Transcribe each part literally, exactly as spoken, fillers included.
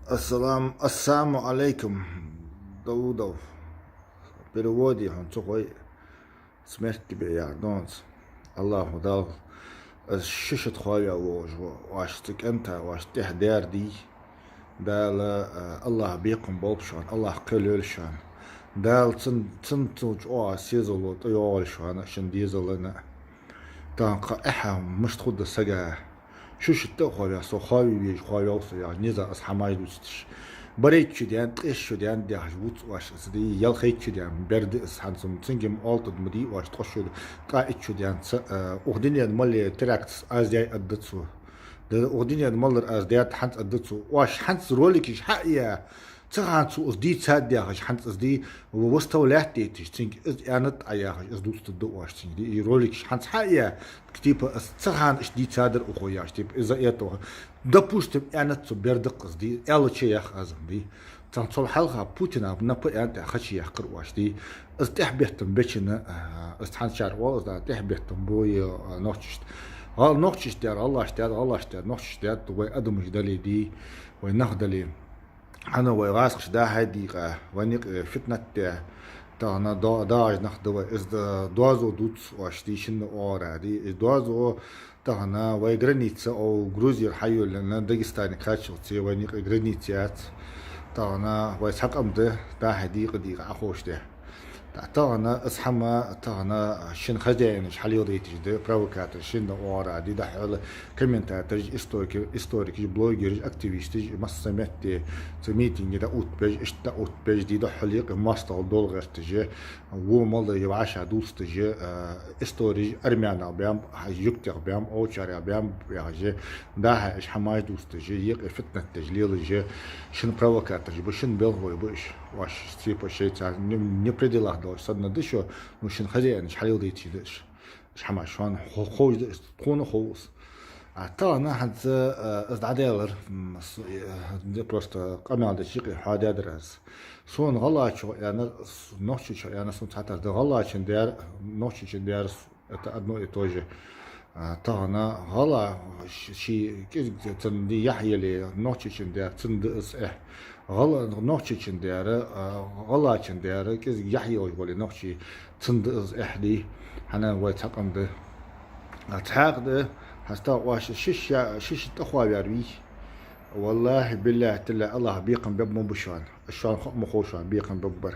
Ассалам, ассаламу алейкум, Даудов. Переводе хьона цу хой смерть тебе яр донц. Аллаху Дал, аз шишат хавя вожу, ваш цикента, ваш тех дер ди. Дала, а, Аллах бекъум болб шуан, Аллах кхелел шуан. Дала цун, цун цун чуа сезало тӀайогӀал шуан, шин дезалана. Тан кха эхьа мышт худда сага. Шу шитта хавя, со хави веж, хавя со, я, не за, аз хамай дустиш. Барейт чудян, тӀеш чудян, дяхаш вуц ваш, аз ди, ял хейт чудян, берди аз хансум, цингим алтад муди ваш, тӀош чуд, тӀа ит чудян, ца, а, ухдинен мале теракт аз яй аддацу. Да ухдинен малар аз дят ханц аддацу. Ваш ханц роликиш хьа я, ца ханцу аз ди цад дяхаш, ханц аз ди, выставлять дейтиш, цинг, аз янат а яхаш, аз дустад ду ваш цинг. Ди и роликиш ханц хьа я, типа, аз ца хан иш ди цадар ухо яш, типа, из-за этого. Допустим, янат цу бердак аз ди, яла че ях азам ди. Цан цол хьалха Путина на п янат а хачи ях кыр ваш ди. Аз тех беттам бечина, а, аз цан чар вал, аз да тех беттам бой, а, нохчишт. Гал нохчишт яр, галлашт яр, галлашт яр, нохчишт яр, вай адамаш дали ди, вай нах дали. Хьана вай гӀазкхаш да хьайдийкъа, вай никъ, э, фитнат де, тахана до-, дагӀаш нах да вай, из да-, доазо дуц, ваш ди шинна ора ди, из доазо тахана вай граница, о, Грузияр хьайоллана, Дагестане качалци, вай никъ граница яц, тахана вай сакъам да, да хьайдийкъа дийкъа ахош де. Та-, тахана, аз хьама, тахана, шин хозяинаш хьалил дейтиш да, провокатор, шинна ора ди, да хьола комментаторш, историки-, историкаш, блогерш, активисташ, масса метте, ца митинге да утбеж, ишт да утбеж, ди да хьолиқ, мастал долгартаж, во мал да, я ваша дустаж, а, историш, армянал бям, а, юктех бям, овчаря бям, яхаж, да ха, иш хьамаж дустаж, йиқ фитнаттаж, лелаж, шин провокаторш, бу шин белгой, бу иш, ваш, типа, шейца, не, не пределах дол, садна дышо, ну, шин хозяинаш хьалил дейтиш да иш. Иш хьама шуан хо-, ховш да иш, тхона ховс. А тахана хьанца, э, аз дӀаделар, м, с-, э, де просто къамел да чикъи хьадядар аз. Сон гӀалачо яна, с-, нохчичо яна сон цхьатар да гӀалачин дяр, нохчичин дяр, с-, это одно и то же. А тахана гӀала ш-, ши кӀизг цан ди яхь ели, нохчичин дяр цан да аз эхь. ГӀала-, нохчичин дяра, а, гӀалачин дяра, кӀизг яхь йолаш боли нохчи цан да аз эхь ди, хьана вай цхьакъам да. А цхьакъ да, хьаста ваш шиш я-, шиш тӀахвавяр вий. Валлахи, биллахи, тилла Аллах бекъам беб ма бу шуан. Шуан хо ма хо шуан бекъам беб бар.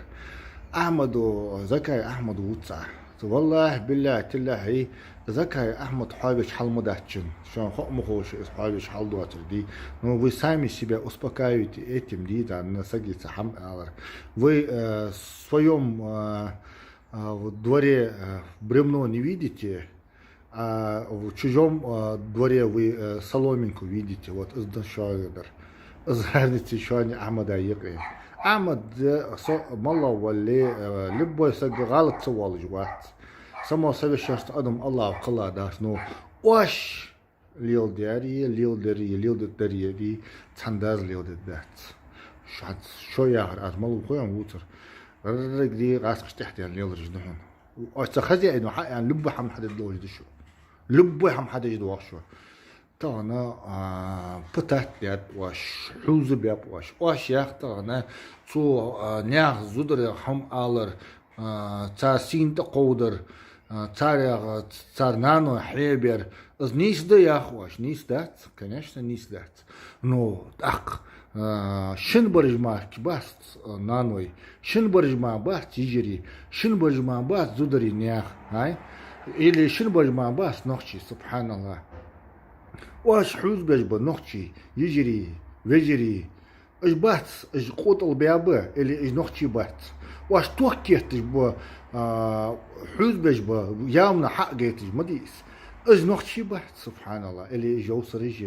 Ахмаду, Закай Ахмаду вуца. Валлахи, биллахи, тиллахи, Закай Ахмад хьавич хьал ма датчин. Шуан хо ма хо шу из хьавич хьал дуатар ди. Но вы сами себя успокаиваете этим, ди, да, на сагица хам алар. Вы, э, в своём, э, э, в дворе, э, бревно не видите, а в чужом, э, дворе вы, э, соломинку видите. Вот, из да шуан дар. Из разница шуан Ахмада йикъи. Ахмад, э, со-, мала валли, э, любой саг гӀалат ца валж вац. Само совершенство адам Аллах кхала даш, но ош лил дяри, лил дери, лил дарьери, цандаз лил дац. Шо яхар аз малу хоям вуцар. Рригри гӀасхаш тӀехтян лилрж духун. Ош ца хозяину хьаян любой хам хьадад лож дышу. Любой хам хьадаж дуахшу. Тахана, а, пытать дят ош, хьуза бяп ош. Ош ях тахана цу, а, нях зударе хам алар, а, цар син тӀакъовдар, а, цар ягъа, цар нано хьебер. Аз нийс да ях ош, нийс дац, конечно, нийс дац. Но тӀаккха, а, шин барж махки баст, а, наной, шин барж ма баст йижери, шин барж ма баст зудари нях, ай? Или шин барж ма баст нохчи, субханаллах. Ош хьуз беж ба нохчи, йижери, вежери, Иш бац, иш къутал бя ба, или иш нохчи бац. Ваш тохкетташ ба, а, хьуз беж ба, явна хьа гайташ ма дис. Иш нохчи бац, субханаллах, или иш йовсар иш,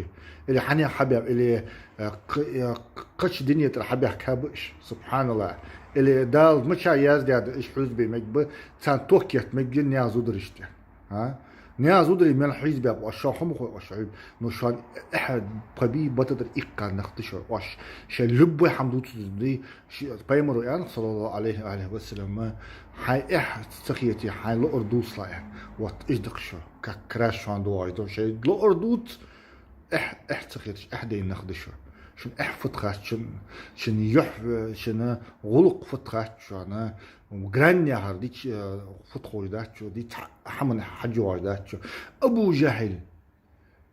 или хьане хабя, или, а, к-, а, к-, кач динетар хабя кабыш, субханаллах. Или дал мача яздяда иш хьуз бе мег ба, цан тохкет мег дин ня зудриште. А? Ня зудри мел хьиз бяп, ош шо хум хой, ош шо, ну, шо, э, паби батадр иккан нахты шо, ош, ше любой хам дуцуди, ши, паймару ян, саллаллаху алейхи ва алейхи ва саллям, хай, э, цахияти, хай ло ордусла, э. Вот, издак шо, как раз шо ан дуа, издак шо, ло ордуц, Эхь, эхь ца хеташ, эхь дей нах да шо. Шун эхь фуд хац шун, шун юхь, шун гӀулакх фуд хац шоана, грань яхар дича, э, фуд ховш дац шо, дича хьаман хьажа ховш дац шо. Абу Жахьил,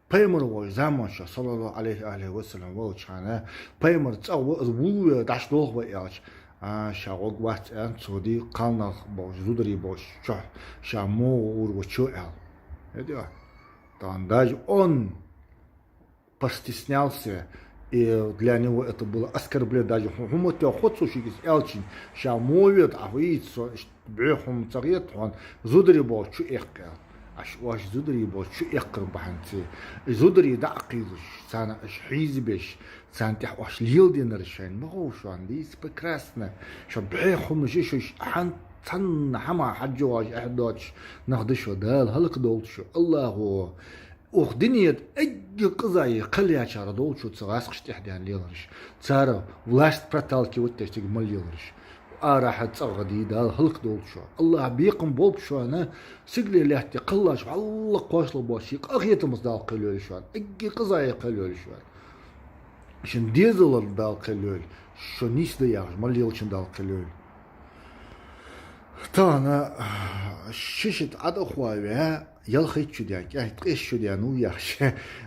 пайхамар волча заман чу, саллаллаху Ӏалайхи ва алихи ва саллам, волча хана, пайхамар цӀагӀа ва, из вув дӀачудолх ва аьлча, а, ша гӀоргвац аьнна, цо ди кхалнах болча, зударий болча чухь, ша мугӀа ур ва чу аьл. Хетий? Тахан даже он постеснялся, и для него это было оскорбление. Даже хӀу-, хӀума тӀа хоцу шиги аьлча, ша мугӀа вет, а хӀу ийца со, ишт бӀеха хӀума ца гӀет хьона, зударий болча чу эккха аьл. Аш оаш зударий болча чу эккхар бахьанца, и зударий дӀа а кхийлуш, царна аш хьийзабеш, царна тӀехь оаш леладеннар шоана ма хов шоана, дийца прекрасно. Шо бӀеха хӀума жи шо, хьан цхьанна хӀама хьажа оаш эхь доацаш нах да шо, Дала хӀалакдолда шо, АллахӀо. Укх дунен тӀа эггара къиза е кхел яьчар долчо цу гӀазкхашта тӀехь даьнна лелараш. Цар власть проталкивать деш цига мел лелараш. Арахьа цӀагӀа дий, Дала хӀалакдолда шо. АллахӀ бекхам болба шоана, сигале лаьтте кхеллаш хьалла кхошлабош, ший къахетамца Дала кхел йойла шоана. Эггара къиза е кхел йойла шоана. Шун дезалал Дала кхел йойла. Шо нийса да яхаш, мел лелачун Дала кхел йойла. Тахан шишат Ӏадахваве, ялхайтта шу даьнна, кӀаьхьа ткъеста шу даьнна ву яхаш.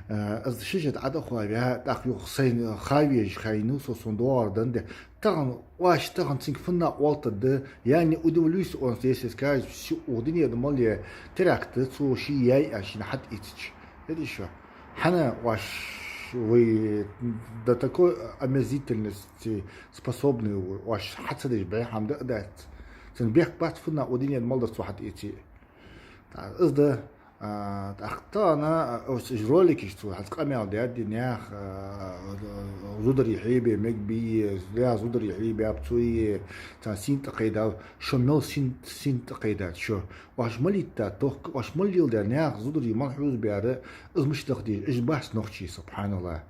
Аз шишат Ӏадахваве, тӀаккха юха сайна хавежа хайну, со сон доагӀар дан де. Тахан, оаш тахан цинга фунна оалтад да, я не удивлюсь, он, если скажет, всю ух дунен тӀа мел е теракт, цо ший яй а шийна хьат ицич. Хетий шо? ХӀана оаш вай до такой омерзительности способны, оаш хьа ца деш бӀеха хӀама да а дац. Цун бехк бац фунна ух дунен тӀа мел дар цо хьат ици. ТӀаккха из да, а, тӀаккха тахан, а, оаш уж роликаш цо хьац къамаьл даьд, наьха, а, зударий хьебе мег бий, наьха зударий хьебе бцуи, царна син тӀакхайдав, шо мел син, син тӀакхайдад шо. Оаш мел йиттад тохк, оаш мел леладаьд наьха зударий мел хьувзабаьр, из мишта даха деза, уж бац нохчий, субхьаналлахӀ.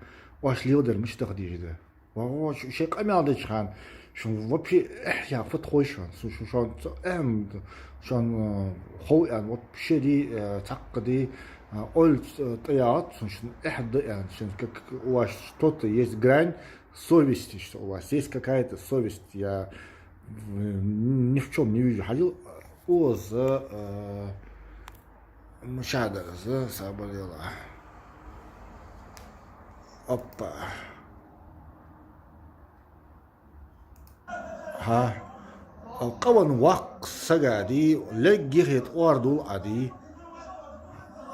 Оаш леладер мишта даха деза да. Ва, ва, шу-, шоай къамаьл деча хана, шун вообще эхь яха фуд хой шоана, шу-, шу-, шоана ца-, эхь, шоана, э, хов аьнна, вообще ди, э, цхьаккха ди, э, ойла ц-, тӀаягӀац сона, шун эхь да аьнна, шун как, как у вас что-то есть грань совести, что у вас есть какая-то совесть, я, м, ни в чём не вижу. Хьажал, оза, э, мушадараз сабар яла. Оппа. ХӀа. Къаван ваккха сага ди, легги хет ордул а ди.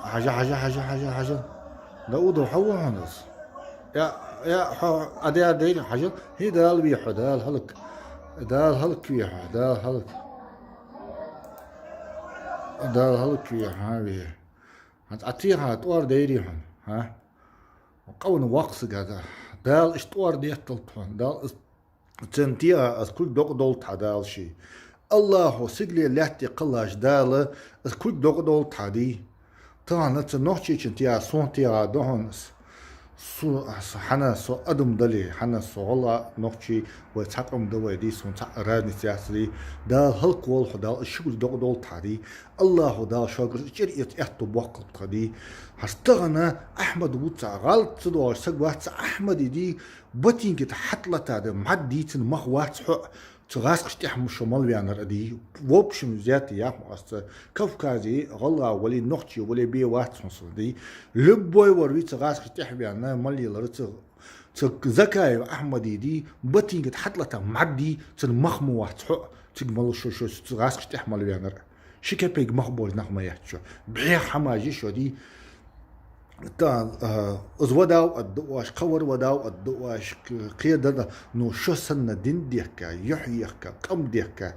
Хьажа, хьажа, хьажа, хьажа, хьажа. Да удо хьо ву хьунас? Я, я, хьо, адя дейр, хьажа. Хи Дала ви хьо, Дала хӀалак. Дала хӀалак ви хьо, Дала хӀалак. Дала хӀалак ви хьо, ви. ХӀанз Ӏа тӀехьа тӀор дайри хьона, хӀа? Къавна ваккха сага да. Дала иштта тӀор деттал тхона. Дала из, цун тӀехьа из кулг докъадолда хьа Дала ший. АллахӀо сигале лаьтте кхеллаш Дала из кулг докъадолда хьа дий. Тахан цу нохчийчун тӀехьа, сона тӀехьа да хьона из. Со, хьана со адам дале, хьана со гӀалгӀа, нохчий, вай цхьа къам да вай дий, сона цхьа разница яц дий. Дала хӀалак волва хьо, Дала из ши кулг докъадолда хьа дий. АллахӀо Дала шугара чӀир эца аьттув боаккхалба тха дий. ХӀанз тахан Ахьмад вувц, гӀалат ца доагӀаш саг вац Ахьмади дий, ботинка тӀа хьатӀалатта да, мӀад дий, цун мах вац хьо, цу гӀазкхашта тӀехьа шо мел ваьннар а дий. В общем взятый яхаш аз ца, Кавказе гӀалгӀа вале, нохчи вале бе вац хьона со дий. Любой вар вий цу гӀазкхашта тӀехьа ваьнна, мел лелар цу Цу Закаев Ахьмади дий, ботинка тӀа хьатӀалатта мӀад дий, цун мах ма вац хьо, цига мел шо, шо, цу гӀазкхашта тӀехьа мел ваьннар. Ши кепек мах болаш нах ма яц шо. БӀеха хӀама жи шо дий. Та, а, из вадав а да оаш, кхавар вадав а да оаш, к-, кхеда да, ну, шо санна дин дехка, юхь ехка, къам дехка,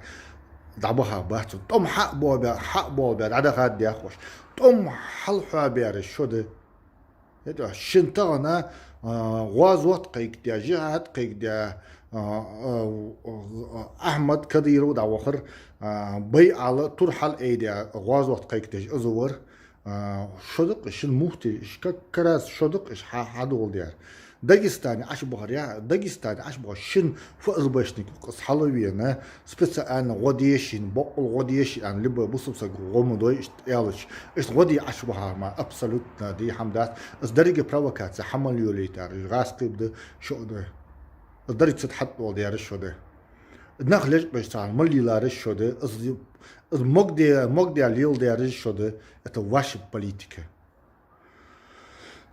дӀабаха бац. ТӀом хьа а боабаь, хьа а боалабаь, дӀадахад дехаш. ТӀом хьалхьоабаьраш шо да. ХӀаьта шун тахан, а, гӀазот кхайкадаь, жихӀад кхайкадаь, а, а, а, Ахьмад Кадыров дӀавахар, а, байӀал, тур хьалъайдаь гӀазот кхайкадеш из вар, а, шо да-кх шун муфти, иш как раз шо да-кх иш хьа-, хьадоладаьр. Дагестане Ӏаш бахар, я, Дагестане Ӏаш бахар шин ФСБшник къас хьалавена, специально гӀо дешин, боккъал гӀо дешин, ан либо бусуб саг гӀо ма дой, ишт ялыч. Ишт гӀо де Ӏаш бахар ма, абсолютно де хьамдат. Ас дарига провокация, хьамал йолейтар, гӀас къибда, шо да. Ас дари цат хьат дол дяра шо да. Нах леж беш цар, мал лилар шо да. Ас, ас мог де, мог де лил дяра шо да. Это ваша политика.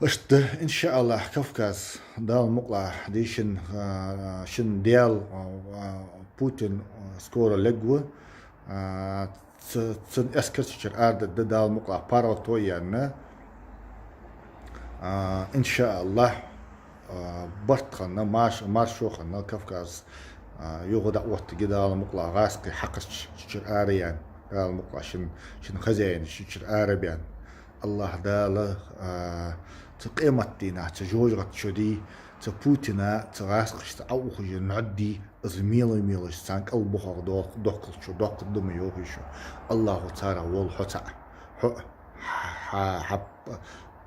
Ишта, иншааллах, Кавказ, Дала мукъла, ди шин, а, шин дел, а, а, Путин, а, скоро легва, а, ц-, цин эскарчичир арда да Дала мукъла паро то янна. А, иншааллах, а, барт ханна, марш-, маршо ханна, Кавказ, а, югъа да отта ги Дала мукъла гӀаскхи хьакхарч-, чичир ара ян, Дала мукъла шин, шин хозяин чичир ара бян. Аллах Дала, а, ца къемат дина, ца жожгъат чуди, ца Путина, ца гӀаскхаш, ца аухажи нуди, аз мела-мелаш, цан кӀал бухагъ дох-, дохкал чу, дохкал дума йохишу. Аллаху цара вол хьо ца, хьо, ха-, ха-, ха-,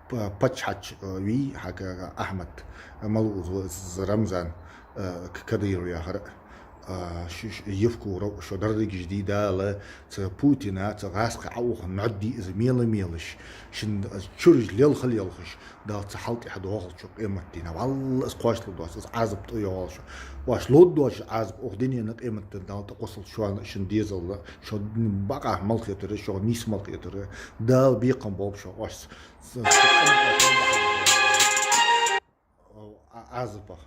п-, пачхьач, а, ви, хьака Ахмад, Малуз, Рамзан, а, К-, Кадыров яхар. А, ш-, ш-, Евкуров, шо дарригаш ди Дала, ца Путина, ца гӀаскхи аухажи нуди из мела-мелаш, шин, а, чурж лелха-лелхаш, Дала ца хьалтӀи хьадохал чу къемат дина. Валла, аз кхошлу дос, аз Ӏазаб тӀу йогӀал шо. Ваш лод дош Ӏазаб, ух динена къемат дина Дала тӀа къосал шоана шин дезалла, шо бакъа мал хетара, шо нийс мал хетара. Дала бекхам болб шо, ваш с-, с-, с-, Ӏазапах.